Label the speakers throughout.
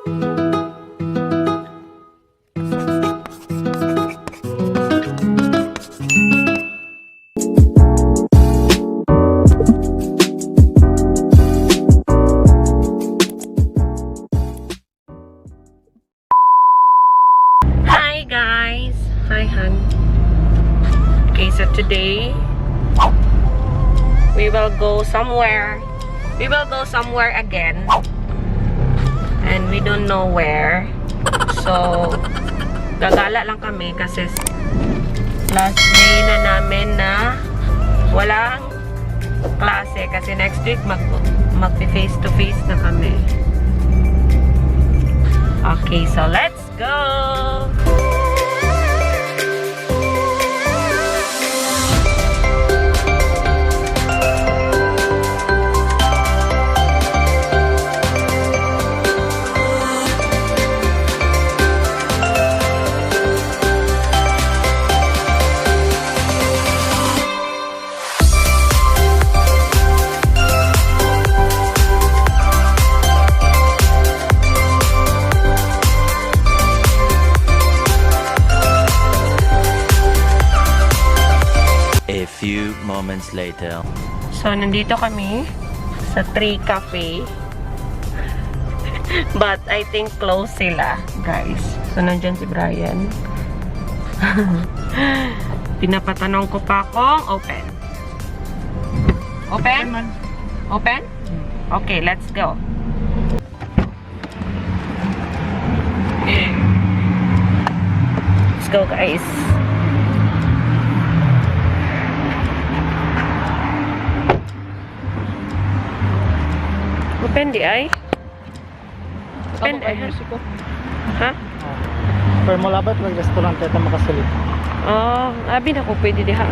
Speaker 1: Hi guys! Hi Han. Okay, so today we will go somewhere. We will go somewhere again. And we don't know where. So, gagala lang kami kasi last day na namin na walang klase kasi next week mag face to face na kami. Okay, so let's go!
Speaker 2: A few moments later.
Speaker 1: So, nandito kami sa Tree Cafe. But, I think close sila, guys. So, nandyan si Brian. Pinapatanong ko pa kung open. Open? Open? Okay, let's go. Let's go, guys. Open di ay? Open di ay? Ha?
Speaker 3: Pero mulabat mag restaurant ito makasalit.
Speaker 1: Oh, abi na ko pwede diha.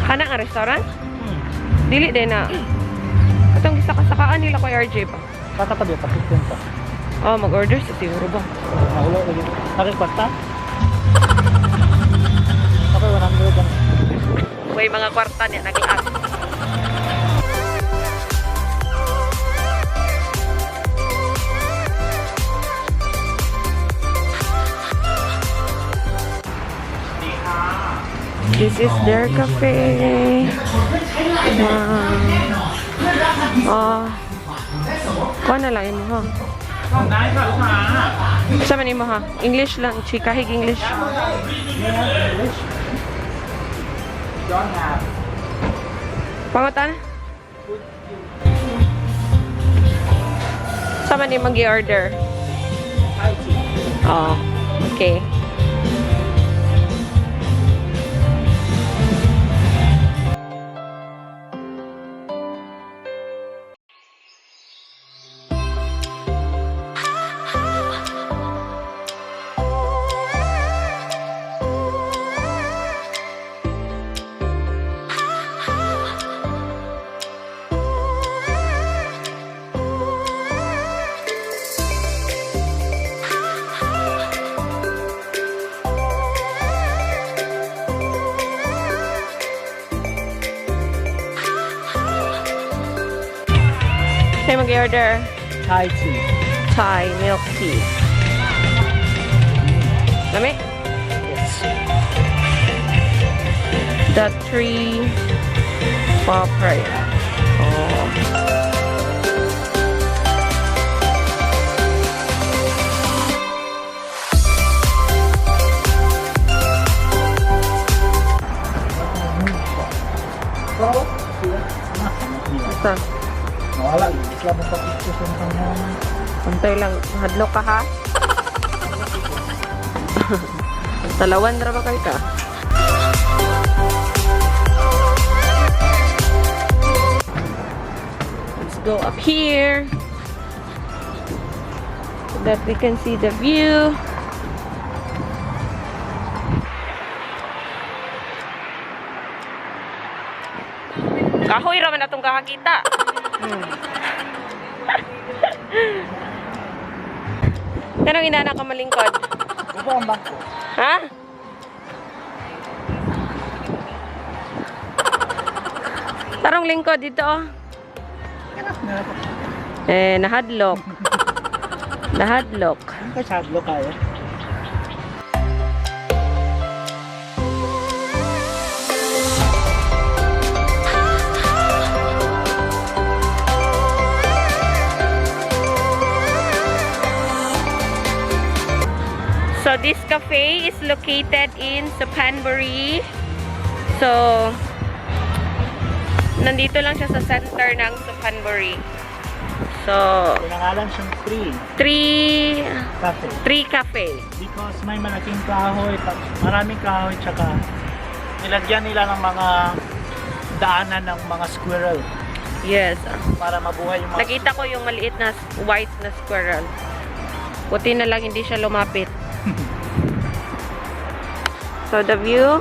Speaker 1: Kana nga restaurant? Dili din na. Katong gisaka-sakaan nila ko RJ ba?
Speaker 3: Kakatabi pa, 15 pa.
Speaker 1: Oh, mag-order sa siguro ba?
Speaker 3: Mahulo lagi. Aking kwarta? Okay, 100 lang.
Speaker 1: Way mga kwarta niya naglaak. This is their cafe. Wow. Oh. Kuha na lang imo ha. Sa man imo ha? English lang, chikahig English. Pangutan? Sa man ni mag-order? Oh, okay. Sa'yo mag-order?
Speaker 3: Thai tea.
Speaker 1: Thai milk tea. Lami?
Speaker 3: Yes.
Speaker 1: The Tree Papaya. Oh. Basta,
Speaker 3: Nawala. Isla mo pa picture sa kanya.
Speaker 1: Antay lang. Hadlok ka ha? Talawan ra ba kay ka? Let's go up here so that we can see the view. Kahoy ra man atong kakakita. Kanang inana ka malingkod?
Speaker 3: Gusto ang bangko.
Speaker 1: Ha? Tarong lingkod dito oh. Eh, nahadlok. Nahadlok.
Speaker 3: Ang kasadlo kayo.
Speaker 1: So this cafe is located in Suphanburi. So nandito lang siya sa center ng Suphanburi. So
Speaker 3: Pinangalan siyang Tree
Speaker 1: tree
Speaker 3: Cafe.
Speaker 1: Tree Cafe.
Speaker 3: Because may malaking kahoy, maraming kahoy, tsaka nilagyan nila ng mga daanan ng mga squirrel
Speaker 1: Yes.
Speaker 3: para mabuhay yung mga
Speaker 1: Nakita ko yung maliit na white na squirrel. Buti na lang hindi siya lumapit. So the view.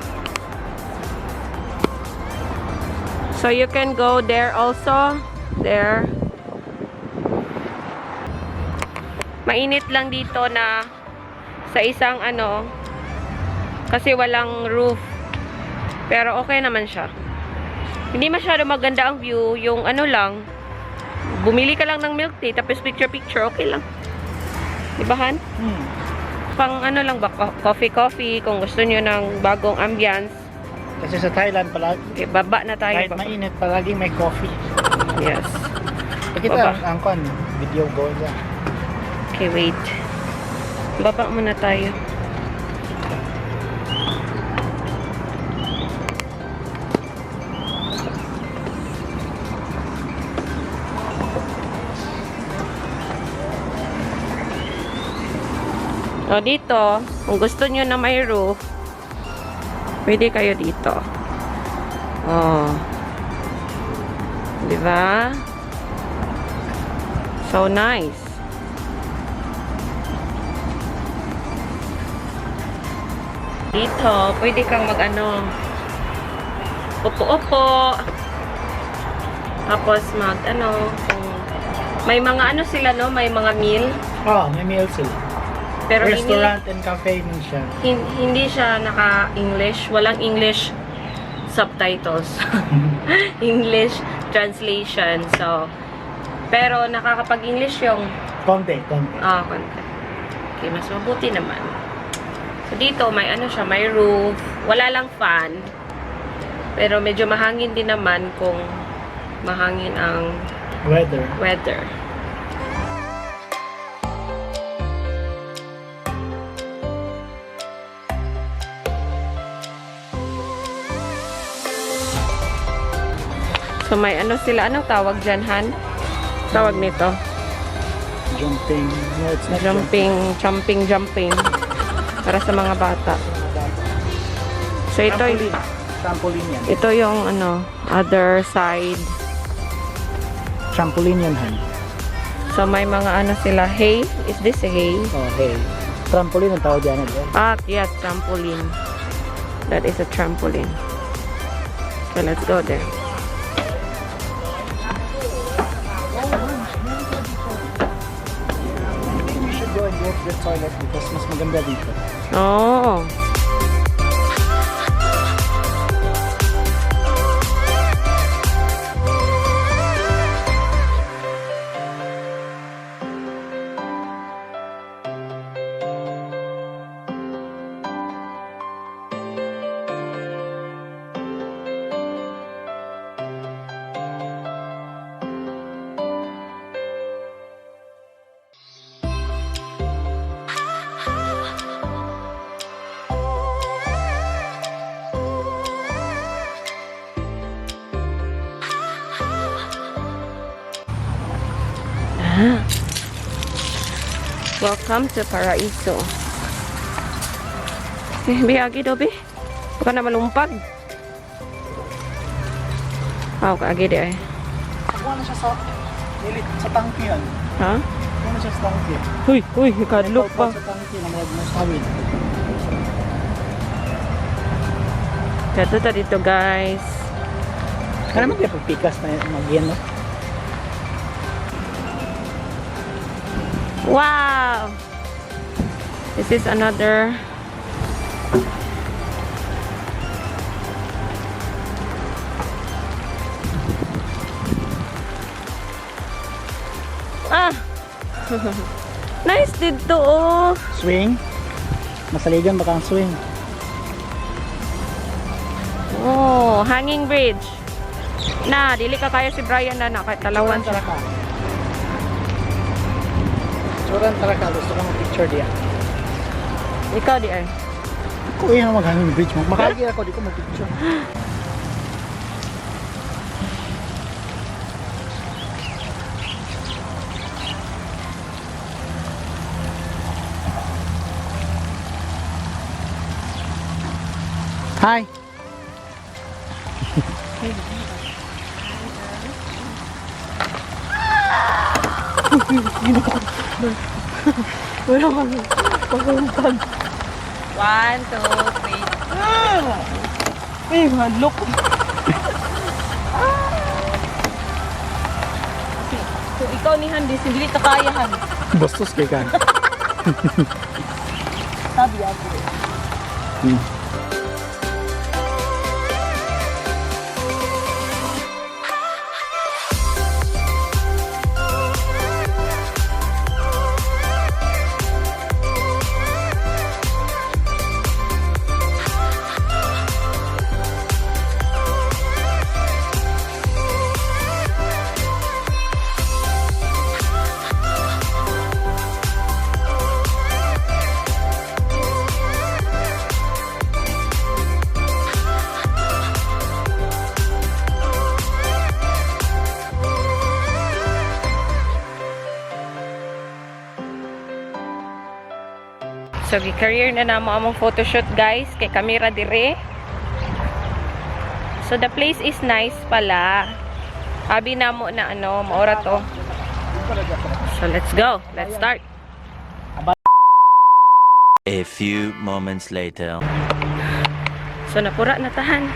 Speaker 1: So you can go there also. There. Mainit lang dito na sa isang ano kasi walang roof. Pero okay naman siya. Hindi masyado maganda ang view, yung ano lang, bumili ka lang ng milk tea tapos picture picture, okay lang. Di ba, Han?
Speaker 3: Hmm.
Speaker 1: Pang ano lang ba, coffee coffee, kung gusto niyo ng bagong ambience.
Speaker 3: Kasi sa Thailand pala,
Speaker 1: Okay, baba na tayo.
Speaker 3: kahit
Speaker 1: Baba.
Speaker 3: mainit, palagi may coffee.
Speaker 1: Yes.
Speaker 3: Pakita
Speaker 1: Baba.
Speaker 3: ang kwan, video go niya.
Speaker 1: Okay, wait. Baba muna tayo. O, dito, kung gusto nyo na may roof, pwede kayo dito. Oh. Di ba? So nice. Dito, pwede kang mag-ano, upo-upo. Tapos mag ano, kung may mga ano sila no, may mga meal.
Speaker 3: Oh, may meal sila.
Speaker 1: Pero hindi,
Speaker 3: Restaurant and cafe man siya.
Speaker 1: hindi siya naka-English. Walang English subtitles. English translation. So, pero nakakapag-English yung
Speaker 3: Konti, konti.
Speaker 1: Konti. Okay, mas mabuti naman. So, dito, may ano siya, may roof. Wala lang fan. Pero medyo mahangin din naman kung mahangin ang
Speaker 3: Weather.
Speaker 1: weather. So, may ano sila. Anong tawag dyan, Han? Tawag nito?
Speaker 3: Jumping. No, it's not jumping.
Speaker 1: Jumping, jumping, jumping. Para sa mga bata. So, ito,
Speaker 3: Trampoline. Trampoline yan.
Speaker 1: ito yung ano, other side.
Speaker 3: Trampoline yan, han.
Speaker 1: So, may mga ano sila. Hay? Is this a hay?
Speaker 3: Oh, hey. Trampoline ang tawag yan. Di ba?
Speaker 1: Ah, yes, trampoline. That is a trampoline. So, let's go there.
Speaker 3: I think we should go and go to the toilet because mas maganda dito.
Speaker 1: Oh. Ah. Welcome to Paraiso. Eh, biyagi daw, be. Baka na malumpag. Aw, kaagi di ay.
Speaker 3: Kuha na siya sa nilit sa tangki yan.
Speaker 1: Ha?
Speaker 3: Kuha na siya sa tangki.
Speaker 1: Huy, huy, kadlok pa.
Speaker 3: Sa tangki na mga masawid.
Speaker 1: Kato ta dito, guys.
Speaker 3: Kaya naman kaya pagpikas na mag-yan, no?
Speaker 1: Wow! This is another. Ah! Nice dito, oh.
Speaker 3: Swing. Masaligan baka ang swing.
Speaker 1: Oh, hanging bridge. Na, dili ka kaya si Brian na na kahit talawan
Speaker 3: Suran
Speaker 1: siya.
Speaker 3: taraka. Suran taraka. Gusto ko mag-picture diya.
Speaker 1: Ikaw di ay.
Speaker 3: Ako eh, mag-hanging bridge mo. Makagi ako, di ko mag-picture. Hi!
Speaker 1: Wala kang pagkumpag. One, two, three. Ay, hadlok. Kung ikaw ni Handy, hindi ta kayahan.
Speaker 3: Bastos kay kan.
Speaker 1: Sabi ako. So, gi-career na namo among photoshoot, guys, kay kamera dire. So, the place is nice pala. Abi namo na ano, maora to. So, let's go. Let's start.
Speaker 2: A few moments later.
Speaker 1: So, napura na tahan.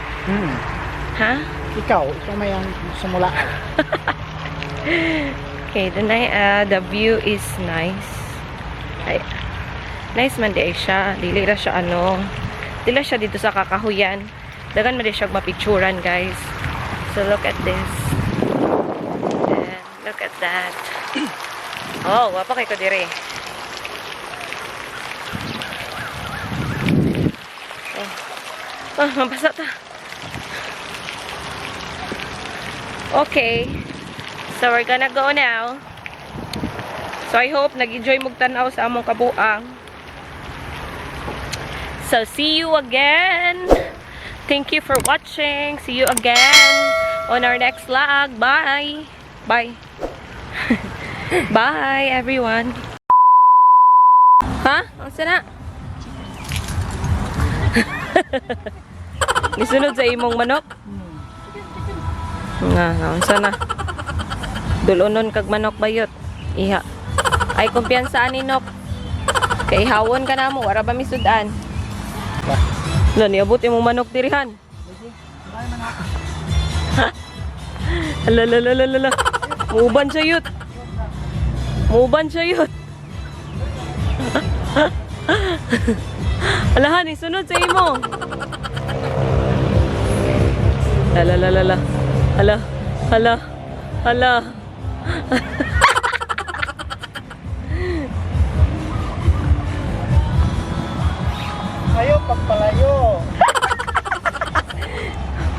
Speaker 1: Ha?
Speaker 3: Ikaw may ang sumula.
Speaker 1: Okay, the view is nice. Ay, nice man di ay siya. Dili ra siya ano. Dili siya dito sa kakahuyan. Dagan man di siya mapicturan, guys. So look at this. And look at that. Oh, wapa kay ko dire. Oh. Ah, mabasa ta. Okay. So we're gonna go now. So I hope nag-enjoy mong tanaw sa among kabuang. So see you again. Thank you for watching. See you again on our next vlog. Bye. Bye. Bye everyone. Ha? Ang sana? Gisunod sa imong manok? Nga, unsa na? Dulonon kag manok bayot. Iha. Ay kumpiyansa ani nok. Kay hawon ka na mo, wara ba misudan? Lo niabot imong manok dirihan. Ala la la la la la. Muuban siya yut. Muuban siya yut. Alahan, isunod sa imo. Ala la la la. Ala, ala, ala.
Speaker 3: Ayaw, pagpalayo.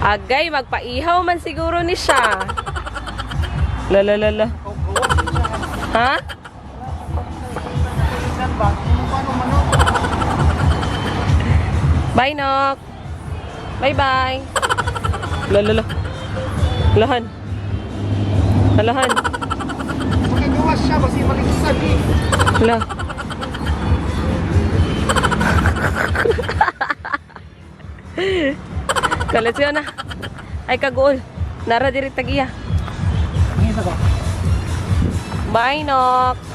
Speaker 1: Agay, magpaihaw man siguro ni siya. La la la la. Ha? Bye, Nok. Bye-bye. La la la. Lahan. Lahan.
Speaker 3: Magagawa siya kasi maligsan eh.
Speaker 1: La. Kalat na. Ay, kaguol. Nara diri tagiya.
Speaker 3: Ang isa ba?
Speaker 1: Bye, Nok.